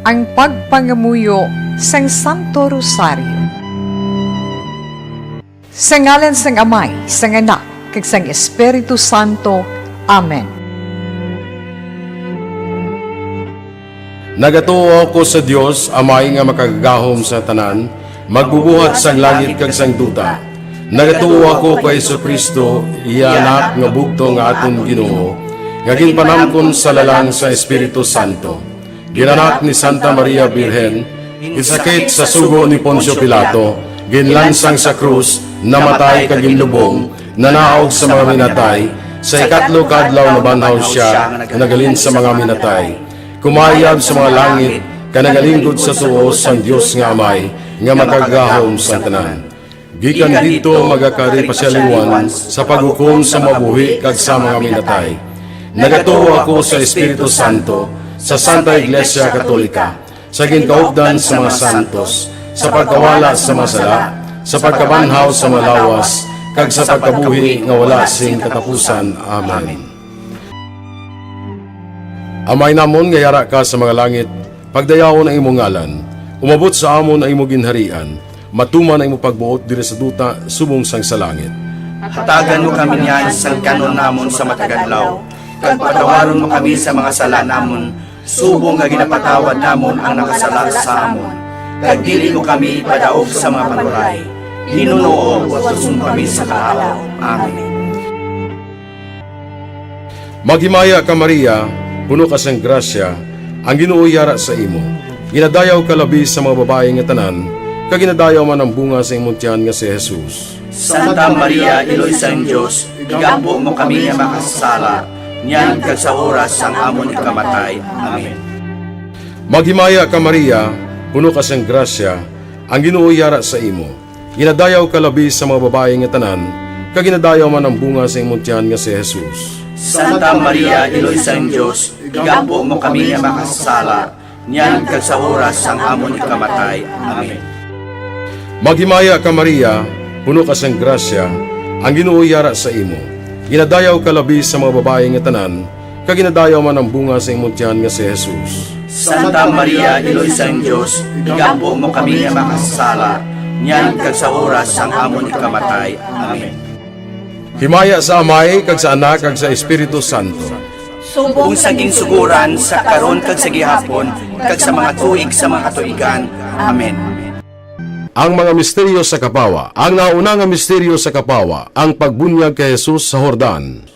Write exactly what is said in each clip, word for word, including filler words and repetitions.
Ang pagpangamuyo sang Santo Rosario. Sa ngalan sang Amay, sang Anak, kag sang Espiritu Santo. Amen. Nagatuo ako sa Dios, Amay nga Makagagahom sa tanan, Magbubuhat sang langit kag sang duta. Nagatuo ako kay Jesu-Cristo, iya Anak nga bugtong nga aton Ginoo, nga ginpanamkon sa lalang sa Espiritu Santo. Ginanak ni Santa Maria Birhen, ginsakit sa sugo ni Poncio Pilato, ginlansang sa krus, namatay kag ginlubong, nanaog sa mga minatay, sa ikatlo ka adlaw nabanhaw sia nga naghalin sa mga minatay. Kumayab sa mga langit, kag nagalinggod sa tuo sang Dios nga Amay, nga Makagagahom sang tanan. Gikan didto magakari pa sia liwat sa paghukom sa mabuhi kag sa mga minatay. Nagatuo ako sa Espiritu Santo, sa Santa Iglesia Katolika, sa ginkaupdan sa mga santos, sa pagkawala sa mga sala, sa pagkabanhaw sa mga lawas, kag sa pagkabuhi nga wala sing katapusan. Amen. Amay namon nga yara ka sa mga langit, pagdayawon ang imo ngalan. Umabot sa amon ang imo ginharian. Matuman ang imo pagbuot diri sa duta subong sang sa langit. Hatagan mo kami niyan sang kan-on namon sa matag adlaw, kag patawaron mo kami sa mga sala namon, subong nga ginapatawad namon ang nakasala sa amon. Kag dili mo kami ipadaog sa mga panuray. Ginoo, watuson mo kami sa kaalam. Amen. Maghimaya ka, Maria, puno ka sang grasya, ang Ginoo yara sa imo. Ginadayaw ka labi sa mga babayi nga tanan, kag ginadayaw man ang bunga sa imong tiyan nga si Jesus. Santa Maria, Iloy sang Dios, igampo mo kami nga makasasala, niyan kag sa oras sang amon ikamatay. Amen. Maghimaya ka, Maria, puno ka sang grasya, ang Ginoo yara sa imo. Ginadayaw ka labi sa mga babayi nga tanan, kag ginadayaw man ang bunga sa imong tiyan nga si Jesus. Santa Maria, Iloy sang Dios, igampo mo kami nga makasasala, niyan kag sa oras sang amon ikamatay. Amen. Maghimaya ka, Maria, puno ka sang grasya, ang Ginoo yara sa imo. Ginadayaw ka labi sa mga babayi nga tanan, kag ginadayaw man ang bunga sa imong tiyan nga si Jesus. Santa Maria, Iloy sang Dios, igampo mo kami nga makasasala, niyan kag sa oras sang amon ikamatay. Amen. Himaya sa Amay, kag sa Anak, kag sa Espiritu Santo. Subong sa ginsugoran, sa karon, kag sa gihapon, kag sa mga tuig sa mga katuigan. Amen. Ang mga misteryo sa kapawa. Ang nauna nga misteryo sa kapawa, ang pagbunyag kay Jesus sa Jordan.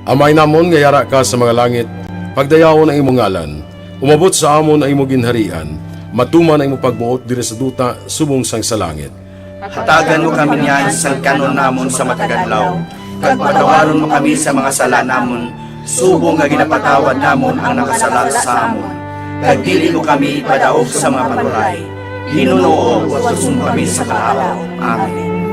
Amay namon nga yara ka sa mga langit, pagdayawon ang imo ngalan. Umabot sa amon ang imo ginharian. Matuman ang imo pagbuot diri sa duta subong sang sa langit. Hatagan mo kami niyan sang kan-on namon sa matag adlaw, kag patawaron mo kami sa mga sala namon, subong nga ginapatawad namon ang nakasala sa amon. Kag dili mo kami ipadaog sa mga panuray. Ginoo, watuson mo kami sa kaalam. Amen.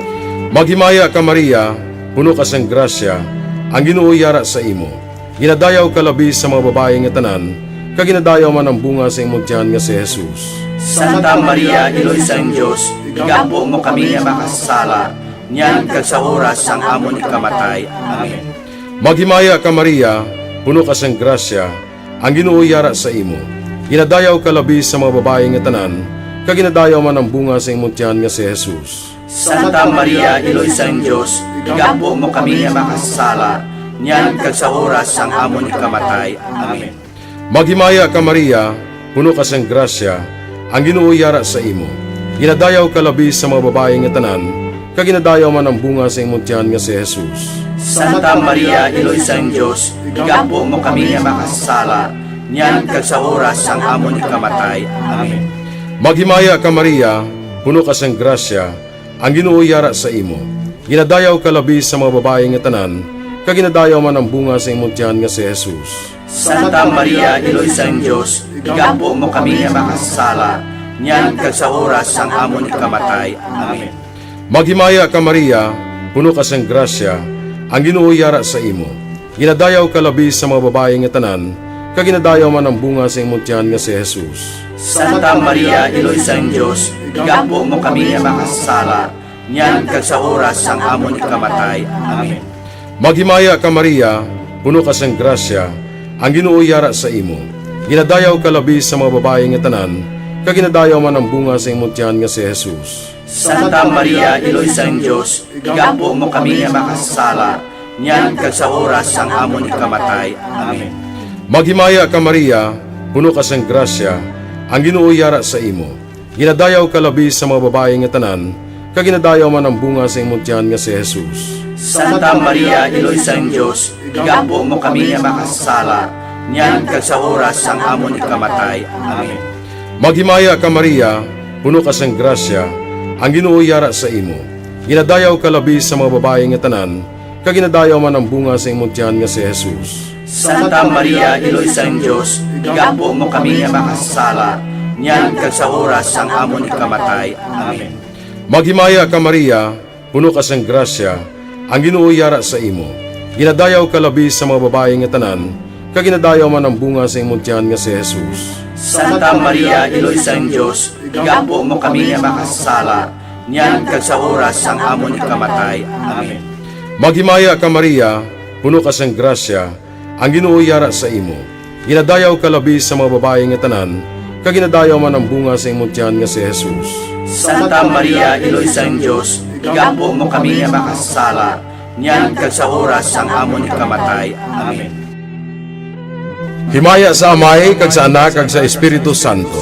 Maghimaya ka, Maria, puno ka sang grasya, ang Ginoo yara sa imo. Ginadayaw ka labi sa mga babayi nga tanan, kag ginadayaw man ang bunga sa imong tiyan nga si Jesus. Santa Maria, Iloy sang Dios, igampo mo kami nga makasasala, niyan kag sa oras sang amon ikamatay. Amen. Maghimaya ka, Maria, puno ka sang grasya, ang Ginoo yara sa imo. Ginadayaw ka labi sa mga babayi nga tanan, kag ginadayaw man ang bunga sa imong tiyan nga si Jesus. Santa Maria, Iloy sang Dios, igampo mo kami nga makasasala, niyan kag sa oras sang amon ikamatay. Amen. Maghimaya ka, Maria, puno ka sang grasya, ang Ginoo yara sa imo. Ginadayaw ka labi sa mga babayi nga tanan, kag ginadayaw man ang bunga sa imong tiyan nga si Jesus. Santa Maria, Iloy sang Dios, igampo mo kami nga makasasala, niyan kag sa oras sang amon ikamatay. Amen. Maghimaya ka, Maria, puno ka sang grasya, ang Ginoo yara sa imo. Ginadayaw ka labi sa mga babayi nga tanan, kag ginadayaw man ang bunga sa imong tiyan nga si Jesus. Santa Maria, Iloy sang Dios, igampo mo kami nga makasasala, niyan kag sa oras sang amon ikamatay. Amen. Maghimaya ka, Maria, puno ka sang grasya, ang Ginoo yara sa imo. Ginadayaw ka labi sa mga babayi nga tanan, kag ginadayaw man ang bunga sa imong tiyan nga si Jesus. Santa Maria, Iloy sang Dios, igampo mo kami nga makasasala, niyan kag sa oras sang amon ikamatay. Amen. Maghimaya ka, Maria, puno ka sang grasya, ang Ginoo yara sa imo. Ginadayaw ka labi sa mga babayi nga tanan, kag ginadayaw man ang bunga sa imong tiyan nga si Jesus. Santa Maria, Iloy sang Dios, igampo mo kami nga makasasala, niyan kag sa oras sang amon ikamatay. Amen. Maghimaya ka, Maria, puno ka sang grasya, ang Ginoo yara sa imo. Ginadayaw ka labi sa mga babayi nga tanan, kag ginadayaw man ang bunga sa imong tiyan nga si Jesus. Santa Maria, Iloy sang Dios, igampo mo kami nga makasasala, niyan kag sa oras sang amon ikamatay. Amen. Maghimaya ka, Maria, puno ka sang grasya, ang Ginoo yara sa imo. Ginadayaw ka labi sa mga babayi nga tanan, kag ginadayaw man ang bunga sa imong tiyan nga si Jesus. Santa Maria, Iloy sang Dios, igampo mo kami nga makasasala, niyan kag sa oras sang amon ikamatay. Amen. Maghimaya ka, Maria, puno ka sang grasya, ang Ginoo yara sa imo. Ginadayaw ka labi sa mga babayi nga tanan, kag ginadayaw man ang bunga sa imong tiyan nga si Jesus. Santa Maria, Iloy sang Dios, igampo mo kami nga makasasala, niyan kag sa oras sang amon ikamatay. Amen. Maghimaya ka, Maria, puno ka sang grasya, ang Ginoo yara sa imo. Ginadayaw ka labi sa mga babayi nga tanan, kag ginadayaw man ang bunga sa imong tiyan nga si Jesus. Santa Maria, Iloy sang Dios, igampo mo kami nga makasasala, niyan kag sa oras sang amon ikamatay. Amen. Himaya sa Amay, kag sa Anak, kag sa Espiritu Santo.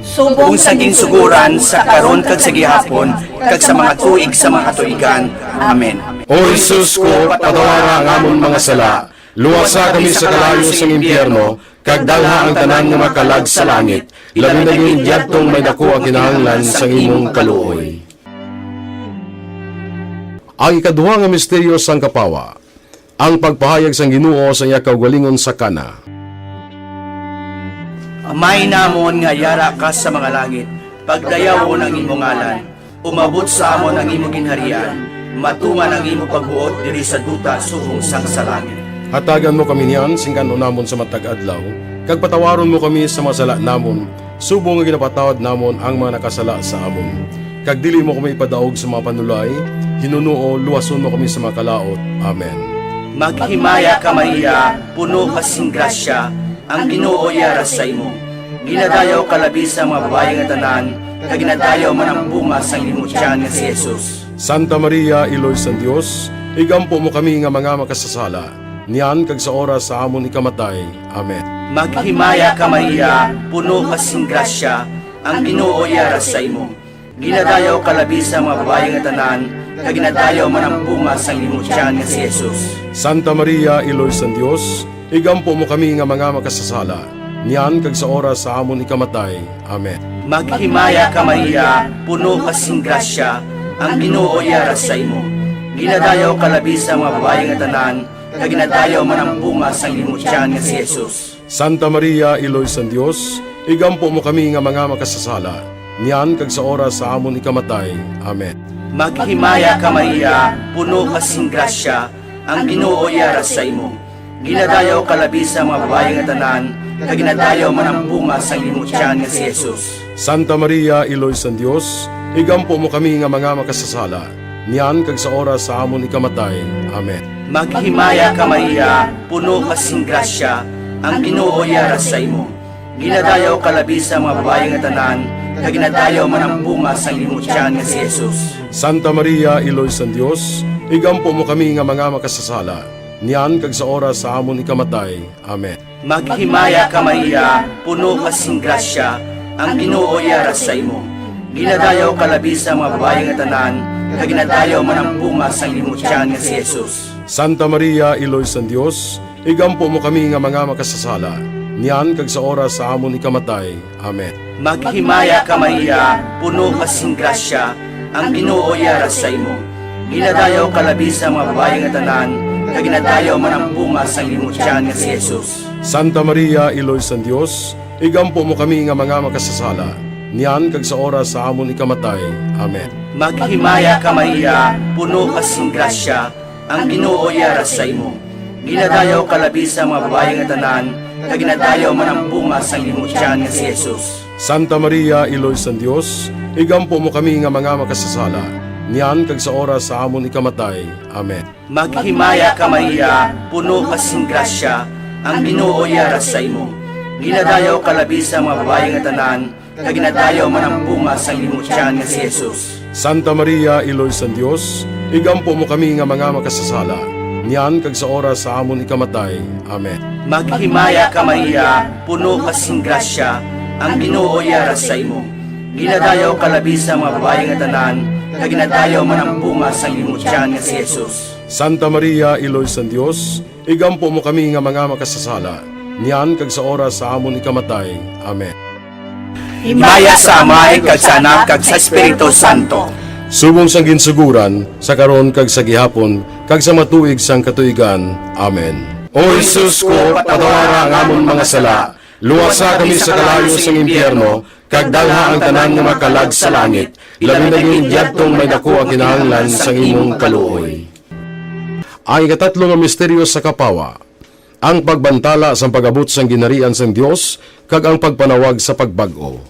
Subong sa ginsuguran, sa karon, kag sa gihapon, kag sa mga tuig sa mga katuigan. Amen. O Jesus ko, patawara ang amon mga sala, luwasa kami sa kalayo sang impyerno, kag dalha ang tanan nga makalag sa langit, labi na gid yadtong may daku ang kinahanglan sang imong kaluoy. Ang ikaduha nga misteryo sang kapawa, ang pagpahayag sang Ginoo sa iya kaugalingon sa Cana. Amay namon nga yara ka sa mga langit, pagdayawon ang imo ngalan, umabot sa amon ang imo ginharian, matungan ang imo pagbuot diri sa duta subong sang sa langit. Hatagan mo kami niyan sing kan-on namon sa matag adlaw, kag patawaron mo kami sa mga sala namon, subong nga ginapatawad namon ang mga nakasala sa amon. Kag dili mo kami ipadaog sa mga panulay, hinunoo, luwason mo kami sa mga kalaut. Amen. Maghimaya ka, Maria, puno ka sing grasya, ang Ginoo yara sa imo. Ginadayaw ka labi sa mga babayi nga tanan, kag ginadayaw man ang bunga sang imo tiyan nga si Jesus. Santa Maria, Iloy sang Dios, igampo mo kami nga mga makasasala, niyan kag sa oras sa amon ikamatay. Amen. Maghimaya ka, Maria, puno ka sing grasya, ang Ginoo yara sa imo. Ginadayaw ka labi sa mga babayi nga tanan, kag ginadayaw man ang bunga sang imo tiyan nga si Jesus. Santa Maria, Iloy sang Dios, igampo mo kami nga mga makasasala, niyan kag sa oras sa amon ikamatay. Amen. Maghimaya ka, Maria, puno ka sing grasya, ang Ginoo yara sa imo. Ginadayaw ka labi sa mga babayi nga tanan, kag ginadayaw man ang bunga sang imo tiyan nga si Jesus. Santa Maria, Iloy sang Dios, igampo mo kami nga mga makasasala, niyan kag sa oras sa amon ikamatay. Amen. Maghimaya ka, Maria, puno ka sing grasya, ang Ginoo yara sa imo. Ginadayaw ka labi sa mga babayi nga tanan, kag ginadayaw man ang bunga sang imo tiyan nga si Jesus. Santa Maria, Iloy sang Dios, igampo mo kami nga mga makasasala, niyan kag sa oras sa amon ikamatay. Amen. Maghimaya ka, Maria, puno ka sing grasya, ang Ginoo yara sa imo. Ginadayaw ka labi sa mga babayi nga tanan, kag ginadayaw man ang bunga sang imo tiyan nga si Jesus. Santa Maria, Iloy sang Dios, igampo mo kami nga mga makasasala, niyan kag sa oras sa amon ikamatay. Amen. Maghimaya ka, Maria, puno ka sing grasya, ang Ginoo yara sa imo. Ginadayaw ka labi sa mga babayi nga tanan, kag ginadayaw man ang bunga sang imo tiyan nga si Jesus. Santa Maria, Iloy sang Dios, igampo mo kami nga mga makasasala, niyan kag sa oras sa amon ikamatay. Amen. Maghimaya ka, Maria, puno ka sing grasya, ang Ginoo yara sa imo. Ginadayaw ka labi sa mga babayi nga tanan, kag ginadayaw man ang bunga sang imo tiyan nga si Jesus. Santa Maria, Iloy sang Dios, igampo mo kami nga mga makasasala, niyan kag sa oras sa amon ikamatay. Amen. Maghimaya ka, Maria, puno ka sing grasya, ang Ginoo yara sa imo. Ginadayaw ka labi sa mga babayi nga tanan, kag ginadayaw man ang bunga sang imo tiyan nga si Jesus. Santa Maria, Iloy sang Dios, igampo mo kami nga mga makasasala, niyan kag sa oras sa amon ikamatay. Amen. Maghimaya ka, Maria, puno ka sing grasya, ang Ginoo yara sa imo. Ginadayaw ka labi sa mga babayi nga tanan, kag ginadayaw man ang bunga sang imong tiyan nga si Jesus. Santa Maria, Iloy sang Dios, igampo mo kami nga mga makasasala, niyan kag sa oras sa amon ikamatay. Amen. Maghimaya ka, Maria, puno ka sing grasya, ang Ginoo yara sa imo. Ginadayaw ka labi sa mga babayi nga tanan, kag ginadayaw man ang bunga sang imong tiyan nga si Jesus. Santa Maria, Iloy sang Dios, igampo mo kami nga mga makasasala, niyan kag sa oras sa amon ikamatay. Amen. Himaya sa Amay, kag sa Anak, kag sa Espiritu Santo. Subong sang ginsuguran, sa karon, kag sa gihapon, kag sa mga tuig sang katuigan. Amen. O Jesus ko, patawara ang amon mga sala, luwasa kami sa kalayo sang impyerno, kag dalha ang tanan nga makalag sa langit, labi na gid yadtong may daku ang kinahanglan sang imong kaluoy. Ang ikatatlo nga misteryo sa kapawa, ang pagbantala sang pag-abot sang ginharian sang Dios kag ang pagpanawag sa pagbag-o.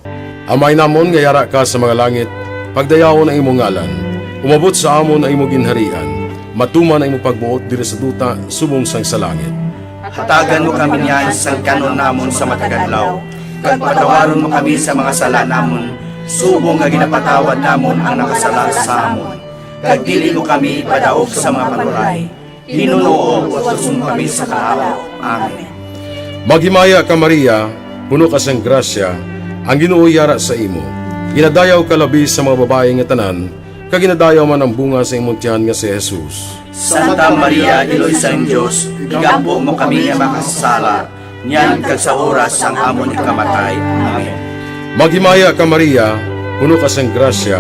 Amay namon nga yara ka sa mga langit, pagdayawon ang imong ngalan. Umabot sa amon ang imong ginharian. Matuman ang imong pagbuot diri sa duta subong sang sa langit. Hatagan mo kami niyan sang kan-on namon sa matag adlaw, kag patawaron mo kami sa mga sala namon, subong nga ginapatawad namon ang nakasala sa amon. Kag dili mo kami ipadaog sa mga panuray. Ginoo, utuson mo kami sa kahawa. Amen. Maghimaya ka, Maria, puno ka sang grasya, ang Ginoo yara sa imo. Ginadayaw ka labi sa mga babayi nga tanan, kag ginadayaw man ang bunga sa imong tiyan nga si Jesus. Santa Maria, Iloy sang Dios, igampo mo kami nga makasasala, niyan kag sa oras sang amon ikamatay. Amen. Maghimaya ka, Maria, puno ka sang grasya,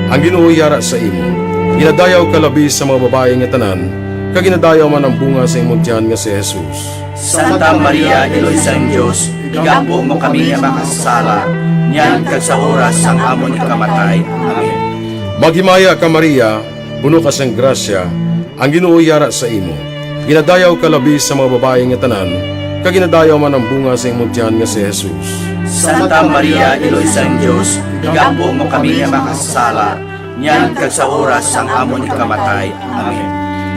ang Ginoo yara sa imo. Ginadayaw ka labi sa mga babayi nga tanan, kag ginadayaw man ang bunga sa imong tiyan nga si Jesus. Santa Maria, Iloy sang Dios, igampo mo kami nga makasasala, niyan kag sa oras sang amon ikamatay. Amen. Maghimaya ka, Maria, puno ka sang grasya, ang Ginoo yara sa imo. Ginadayaw ka labi sa mga babayi nga tanan, kag ginadayaw man ang bunga sa imong tiyan nga si Jesus. Santa Maria, Iloy sang Dios, igampo mo kami nga makasasala, niyan kag sa oras sang amon ikamatay. Amen.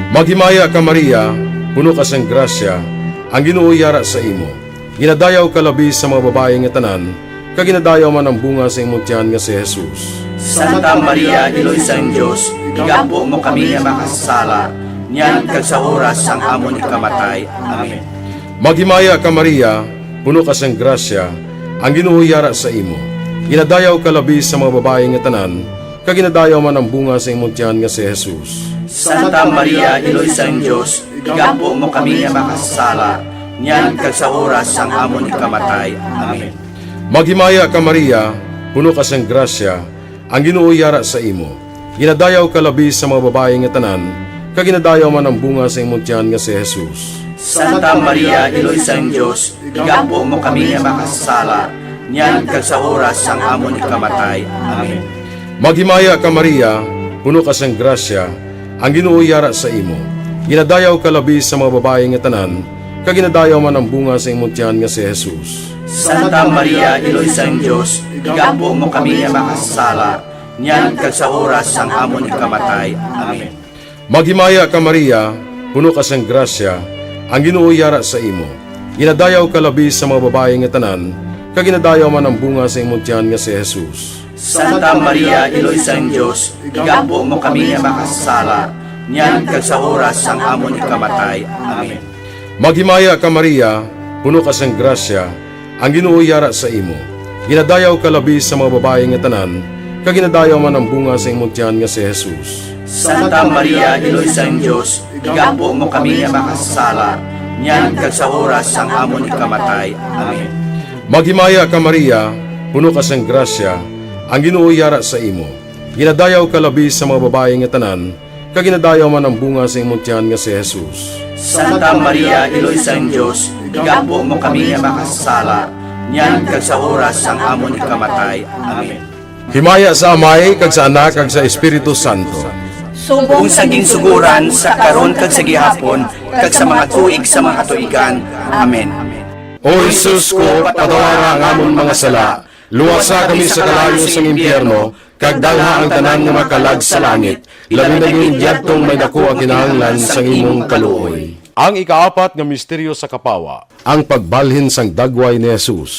Maghimaya ka, Maria, puno ka sang grasya, ang Ginoo yara sa imo. Ginadayaw ka labi sa mga babayi nga tanan, kag ginadayaw man ang bunga sa imong tiyan nga si Jesus. Santa Maria, Iloy sang Dios, igampo mo kami nga makasasala, niyan kag sa oras sang amon ikamatay. Amen. Maghimaya ka, Maria, puno ka sang grasya, ang Ginoo yara sa imo. Ginadayaw ka labi sa mga babayi nga tanan, kag ginadayaw man ang bunga sa imong tiyan nga si Jesus. Santa Maria, Iloy sang Dios, igampo mo kami nga makasasala, niyan kag sa oras sang amon ikamatay. Amen. Maghimaya ka, Maria, puno ka sang grasya, ang Ginoo yara sa imo. Ginadayaw ka labi sa mga babayi nga tanan, kag ginadayaw man ang bunga sa imong tiyan nga si Jesus. Santa Maria, Iloy sang Dios, igampo mo kami nga makasasala, niyan kag sa oras sang amon ikamatay. Amen. Maghimaya ka, Maria, puno ka sang grasya, ang Ginoo yara sa imo. Ginadayaw ka labi sa mga babayi nga tanan, kag ginadayaw man ang bunga sa imong tiyan nga si Jesus. Santa Maria, Iloy sang Dios, igampo mo kami nga makasasala, niyan kag sa oras sang amon ikamatay. Amen. Maghimaya ka, Maria, puno ka sang grasya, ang Ginoo yara sa imo. Ginadayaw ka labi sa mga babayi nga tanan, kag ginadayaw man ang bunga sa imong tiyan nga si Jesus. Santa Maria, Iloy sang Dios, igampo mo kami nga makasasala, niyan kag sa oras sang amon ikamatay. Amen. Maghimaya ka, Maria, puno ka sang grasya, ang Ginoo yara sa imo. Ginadayaw ka labi sa mga babayi nga tanan, kag ginadayaw man ang bunga sa imong tiyan nga si Jesus. Santa Maria, Iloy sang Dios, igampo mo kami nga makasasala, niyan kag sa oras sang amon ikamatay. Amen. Maghimaya ka, Maria, puno ka sang grasya, ang Ginoo yara sa imo. Ginadayaw ka labi sa mga babayi nga tanan, kag ginadayaw man ang bunga sa imong tiyan nga si Jesus. Santa Maria, Iloy sang Dios, igampo mo kami nga makasasala, niyan kag sa oras sang amon ikamatay. Amen. Himaya sa Amay, kag sa Anak, kag sa Espiritu Santo. Subong sa ginsugoran, sa karon, kag sa gihapon, kag sa mga tuig sa mga katuigan. Amen. O Jesus ko, patawara ang amon mga sala, luwasa kami sa kalayo sang impyerno, kag dalha ang tanan nga makalag sa langit, labi na gid yadtong may daku ang kinahanglan sang imong kaluoy. Ang ikaapat nga misteryo sa kapawa, ang pagbalhin sang dagway ni Jesus.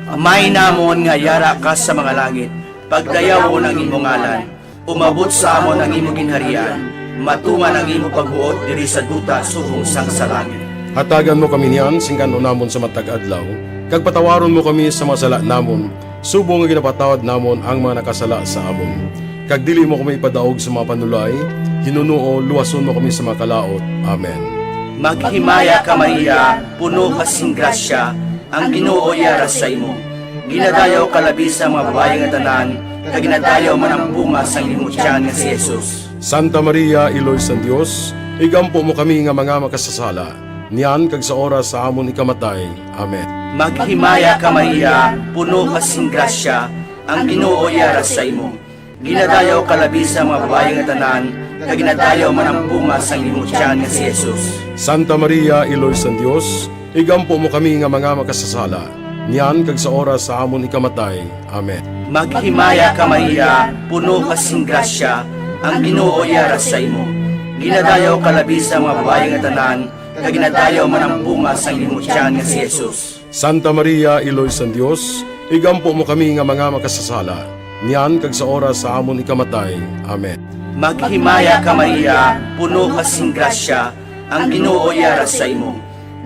Amay namon nga yara ka sa mga langit, pagdayawon ang imo ngalan. Umabot sa amon ang imo ginharian. Matuman ang imo pagbuot diri sa duta subong sang sa langit. Hatagan mo kami niyan sing kan-on namon sa matag adlaw, kag patawaron mo kami sa mga sala namon, subong nga ginapatawad namon ang mga nakasala sa amon. Kag dili mo kami ipadaog sa mga panulay, hinunoo, luwason mo kami sa mga kalaut. Amen. Maghimaya ka, Maria, puno ka sing grasya, ang Ginoo yara sa imo. Ginadayaw ka labi sa mga babayi nga tanan, kag ginadayaw man ang bunga sang imo tiyan nga si Jesus. Santa Maria, Iloy sang Dios, igampo mo kami nga mga makasasala, niyan kag sa oras sa amon ikamatay. Amen. Maghimaya ka, Maria, puno ka sing grasya, ang Ginoo yara sa imo. Ginadayaw ka labi sa mga babayi nga tanan, kag ginadayaw man ang bunga sang imo tiyan nga si Jesus. Santa Maria, Iloy sang Dios, igampo mo kami nga mga makasasala, niyan kag sa oras sa amon ikamatay. Amen. Maghimaya ka, Maria, puno ka sing grasya, ang Ginoo yara sa imo. Ginadayaw ka labi sa mga babayi nga tanan, kag ginadayaw man ang bunga sang imo tiyan nga si Jesus. Santa Maria, Iloy sang Dios, igampo mo kami nga mga makasasala, niyan kag sa oras sa amon ikamatay. Amen. Maghimaya ka, Maria, puno ka sing grasya, ang Ginoo yara sa imo.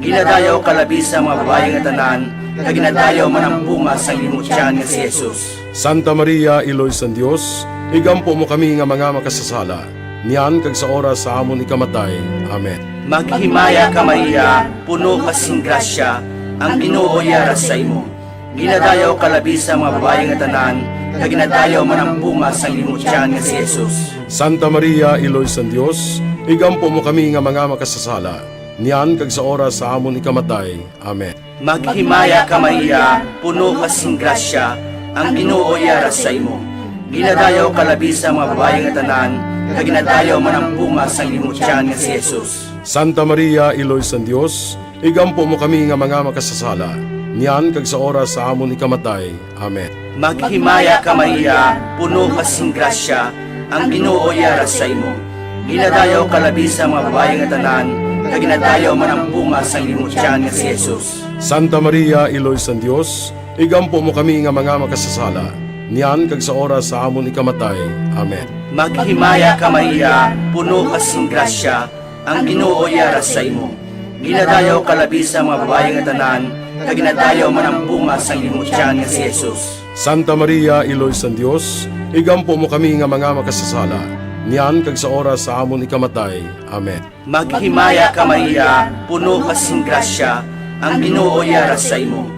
Ginadayaw ka labi sa mga babayi nga tanan, kag ginadayaw man ang bunga sang imo tiyan nga si Jesus. Santa Maria, Iloy sang Dios, igampo mo kami nga mga makasasala, niyan kag sa oras sa amon ikamatay. Amen. Maghimaya ka, Maria, puno ka sing grasya, ang Ginoo yara sa imo. Ginadayaw ka labi sa mga babayi nga tanan, kag ginadayaw man ang bunga sang imo tiyan nga si Jesus. Santa Maria, Iloy sang Dios, igampo mo kami nga mga makasasala, niyan kag sa oras sa amon ikamatay. Amen. Maghimaya ka, Maria, puno ka sing grasya, ang Ginoo yara sa imo. Ginadayaw ka labi sa mga babayi nga tanan, kag ginadayaw man ang bunga sang imo tiyan nga si Jesus. Santa Maria, Iloy sang Dios, igampo mo kami nga mga makasasala, niyan kag sa oras sa amon ikamatay. Amen. Maghimaya ka, Maria, puno ka sing grasya, ang Ginoo yara sa imo. Ginadayaw ka labi sa mga babayi nga tanan, kag ginadayaw man ang bunga sang imo tiyan nga si Jesus. Santa Maria, Iloy sang Dios, igampo mo kami nga mga makasasala, niyan kag sa oras sa amon ikamatay. Amen. Maghimaya ka, Maria, puno ka sing grasya, ang Ginoo yara sa imo. Ginadayaw ka labi sa mga babayi nga tanan, kag ginadayaw man ang bunga sang imo tiyan nga si Jesus. Santa Maria, Iloy sang Dios, igampo mo kami nga mga makasasala, niyan kag sa oras sa amon ikamatay. Amen. Maghimaya ka, Maria, puno ka sing grasya, ang Ginoo yara sa imo.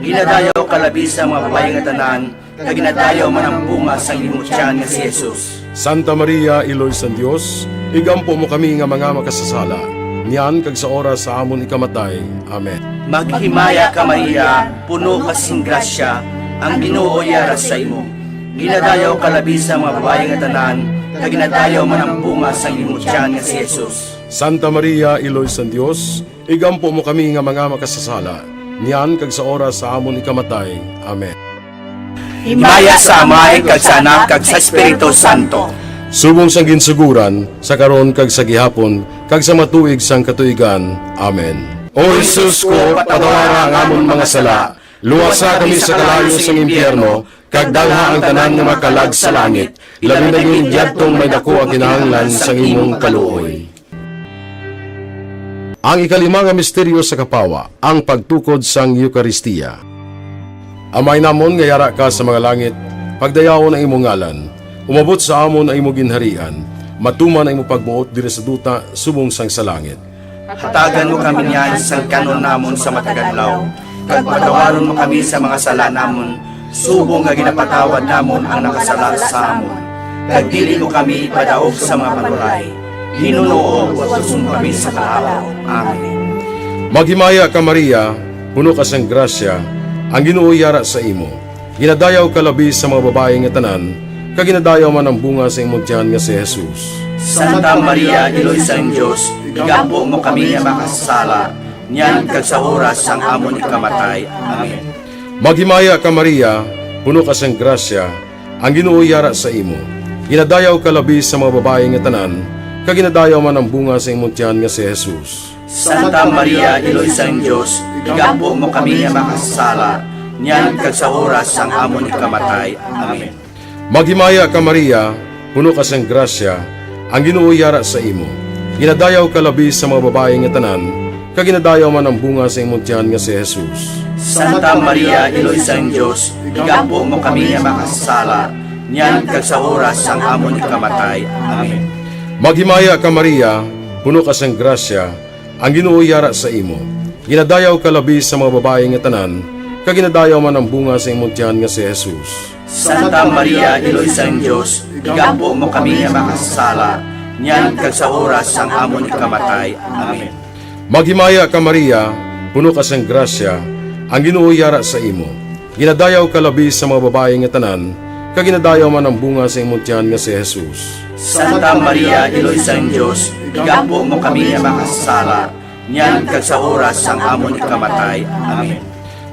Ginadayaw ka labi sa mga babayi nga tanan, kag ginadayaw man ang bunga sang imo tiyan nga si Jesus. Santa Maria, Iloy sang Dios, igampo mo kami nga mga makasasala, niyan kag sa oras sa amon ikamatay. Amen. Maghimaya ka, Maria, puno ka sing grasya, ang Ginoo yara sa imo. Ginadayaw ka labi sa mga babayi nga tanan, kag ginadayaw man ang bunga sang imo tiyan nga si Jesus. Santa Maria, Iloy sang Dios, igampo mo kami nga mga makasasala, niyan kag sa oras sa amon ikamatay. Amen. Himaya sa Amay, kag sa Anak, kag sa Espiritu Santo. Subong sang ginsuguran, sa karon kag sa gihapon, kag sa mga tuig sang katuigan. Amen. O Jesus ko, patawara ang amon mga sala, luwasa kami sa kalayo sang impyerno, kag dalha ang tanan nga mga kalag sa langit, labi na gid yadtong may daku ang kinahanglan sang imong kaluoy. Ang ikalima nga misteryo sa kapawa, ang pagtukod sang Eukaristia. Amay namon nga yara ka sa mga langit, pagdayawon ang imo ngalan, umabot sa amon ang imo ginharian, matuman ang imo pagbuot diri sa duta subong sang sa langit. Hatagan mo kami niyan sang kan-on namon sa matag adlaw, kag patawaron mo kami sa mga sala namon, subong nga ginapatawad namon ang nakasala sa amon. Kag dili mo kami ipadaog sa mga panulay. Hinunoo, luwason mo kami sa kalaut. Amen. Maghimaya ka, Maria, puno ka sang grasya, ang Ginoo yara sa imo. Ginadayaw ka labi sa mga babayi nga tanan, kag ginadayaw man ang bunga sa imong tiyan nga si Jesus. Santa Maria, Iloy sang Dios, igampo mo kami nga makasasala, niyan kag sa oras sang amon ikamatay. Amen. Maghimaya ka, Maria, puno ka sang grasya, ang Ginoo yara sa imo. Ginadayaw ka labi sa mga babayi nga tanan, kag ginadayaw man ang bunga sa imong tiyan nga si Jesus. Santa Maria, Iloy sang Dios, igampo mo kami nga makasasala, niyan kag sa oras sang amon ikamatay. Amen. Maghimaya ka, Maria, puno ka sang grasya, ang Ginoo yara sa imo. Ginadayaw ka labi sa mga babayi nga tanan, kag ginadayaw man ang bunga sa imong tiyan nga si Jesus. Santa Maria, Iloy sang Dios, igampo mo kami nga makasasala, niyan kag sa oras sang amon ikamatay. Amen. Maghimaya ka, Maria, puno ka sang grasya, ang Ginoo yara sa imo. Ginadayaw ka labi sa mga babayi nga tanan, kag ginadayaw man ang bunga sa imong tiyan nga si Jesus. Santa Maria, Iloy sang Dios, igampo mo kami nga makasasala, niyan kag sa oras sang amon ikamatay. Amen. Maghimaya ka, Maria, puno ka sang grasya, ang Ginoo yara sa imo. Ginadayaw ka labi sa mga babayi nga tanan, kag ginadayaw man ang bunga sa imong tiyan nga si Jesus. Santa Maria, Iloy sang Dios, igampo mo kami nga makasasala, niyan kag sa oras sang amon ikamatay. Amen.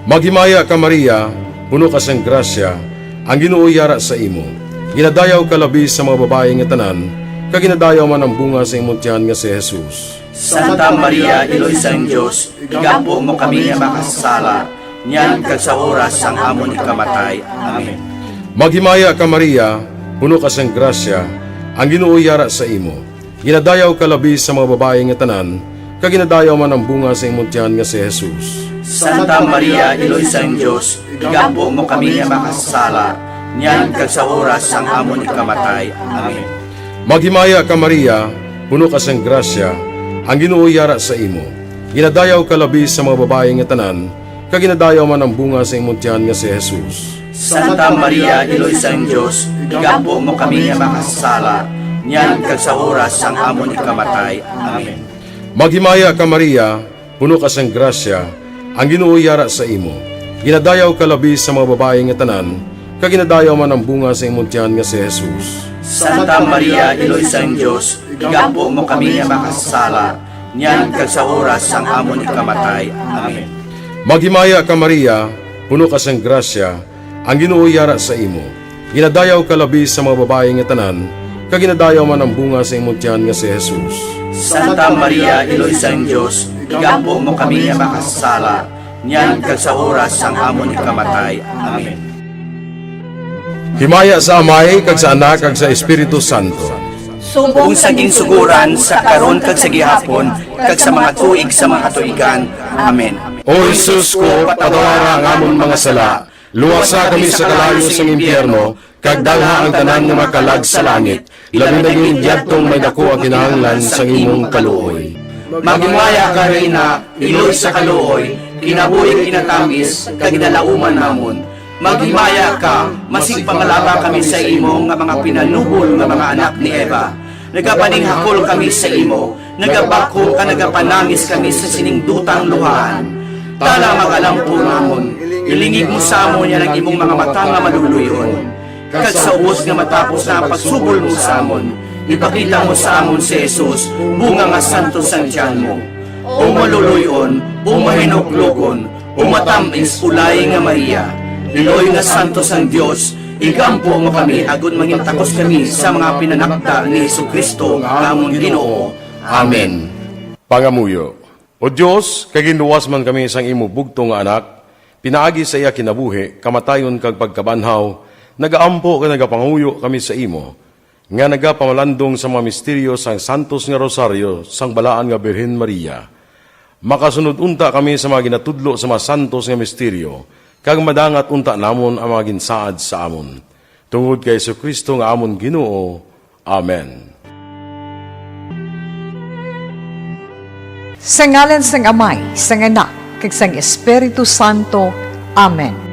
Maghimaya ka, Maria, puno ka sang grasya, ang Ginoo yara sa imo. Ginadayaw ka labi sa mga babayi nga tanan, kag ginadayaw man ang bunga sa imong tiyan nga si Jesus. Santa Maria, Iloy sang Dios, igampo mo kami nga makasasala, niyan kag sa oras sang amon ikamatay. Amen. Maghimaya ka, Maria, puno ka sang grasya, ang Ginoo yara sa imo. Ginadayaw ka labi sa mga babayi nga tanan, kag ginadayaw man ang bunga sa imong tiyan nga si Jesus. Santa Maria, Iloy sang Dios, igampo mo kami nga makasasala, niyan kag sa oras sang amon ikamatay. Amen. Maghimaya ka, Maria, puno ka sang grasya, ang Ginoo yara sa imo. Ginadayaw ka labi sa mga babayi nga tanan, kag ginadayaw man ang bunga sa imong tiyan nga si Jesus. Santa Maria, Iloy sang Dios, igampo mo kami nga makasasala, niyan kag sa oras sang amon ikamatay. Amen. Maghimaya ka, Maria, puno ka sang grasya, ang Ginoo yara sa imo. Ginadayaw ka labi sa mga babayi nga tanan, kag ginadayaw man ang bunga sa imong tiyan nga si Jesus. Santa Maria, Iloy sang Dios, igampo mo kami nga makasasala, niyan kag sa oras sang amon ikamatay. Amen. Maghimaya ka, Maria, puno ka sang grasya, ang Ginoo yara sa imo. Ginadayaw ka labi sa mga babayi nga tanan, kag ginadayaw man ang bunga sa imong tiyan nga si Jesus. Santa Maria, Iloy sang Dios, igampo mo kami nga makasasala, niyan kag sa oras sang amon ikamatay. Amen. Himaya sa Amay, kag sa Anak, kag sa Espiritu Santo. Subong sa ginsugoran, sa karon, kag sa gihapon, kag sa mga tuig sa mga katuigan. Amen. O Jesus ko, patawara ang amon mga sala, luwasa kami sa kalayo sang impyerno, kag dalha ang tanan nga makalag sa langit, labi na gid yadtong may daku ang kinahanglan sang imong kaluoy. Maghimaya ka, Reyna, iloy sa kaluoy, kinabuhi kinatamis, kag ginalauman namon. Maghimaya ka, masigpangalaba kami sa imo nga mga pinalubol nga mga anak ni Eva. Nagapaninghakol kami sa imo, nagabakho ka, nagapanangis kami sa sining dutang luhaan. Tana, mag-alampo namon, ilingig mo sa amon yan ang imong mga mata nga maluluy-on. Kag sa ubos nga matapos na ang pagsubol mo sa amon, ipakita mo sa amon si Jesus, bunga nga santo sang tiyan mo. O maluluy-on, o mahinuklogon, o matamis, ulay nga Maria, iloy nga santo sang Dios, igampo mo kami agod mangin takos kami sa mga pinanakda ni Jesu-Cristo nga amon Ginoo. Amen. Pangamuyo. O Dios, kay ginluwas man kami sang imo bugtong nga Anak, pinaagi sa iya kinabuhi, kamatayon, kag pagkabanhaw, nagaampo kag nagapangamuyo kami sa imo, nga nagapamalandong sa mga misteryo sang santos nga rosaryo sang balaan nga Birhen Maria. Makasunod unta kami sa mga ginatudlo sa mga santos nga misteryo, kag madangat unta namon ang mga ginsaad sa amon. Tungod kay Jesu-Cristo nga amon Ginoo. Amen. Sa ngalan sang Amay, sang Anak, kag sang Espiritu Santo. Amen.